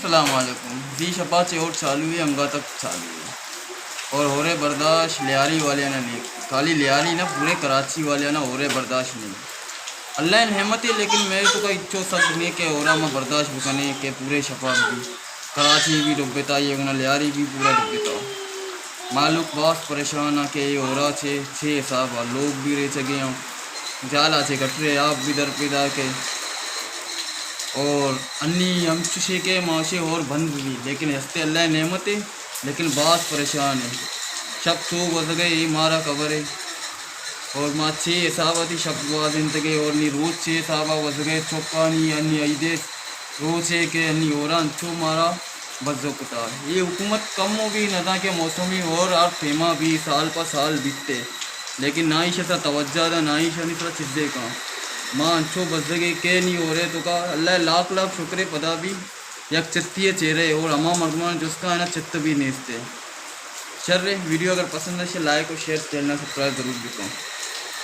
السلام علیکم۔ زی شپا چے ہور چالو ہے، انگا تک چالو ہے۔ اور ہورے برداشت لیاری والیانا نہیں، خالی لیاری نہ، پورے کراچی والیانا ہورے برداشت نہیں۔ اللہ نعمت ہے، لیکن میرے تو کا اچو سک نہیں کہ ہورا ما برداشت بکنے کہ پورے شپا بھی کراچی بھی ڈبتا، یہ گنا لیاری بھی پورا ڈبتا۔ مالوک باز پریشان آ کہ یہ ہورا چے، چے حساب آ لوگ بھی ریچگے ہاں، جالا چے گٹرے آپ بھی در پیدا کے۔ اور انی ہم چشے کہ ماشے اور بند بھی، لیکن ہستے اللہ نعمت ہے، لیکن باز پریشان ہے۔ شپ تو گزگے، یہ مارا خبر ہے۔ اور ما چے حساب آتی شپ گوازینتگے اور نی روچ چے حسابا وزگے چکانی انی عیدے روچے کہ انی ہورا انچو مارا بزو کتا۔ یہ حکومت کم و بھی نہ داں کہ موسمی ہور ہر پیما بھی سال پہ سال بیتے، لیکن نہ ایش سا توجہ دا، نہ ایشانی سرا چیزے کاں۔ ما انچو بزگے کہ نی ہورے تو کا اللہ لاکھ لاکھ شکرے پدا بھی یک چتی چہرے اور ہما مردمان جسکا ہے نا چت بھی نیستے۔ شر، ویڈیو اگر پسند ہے لائک و شیئر، چینل سبسکرائب ضرور بکن۔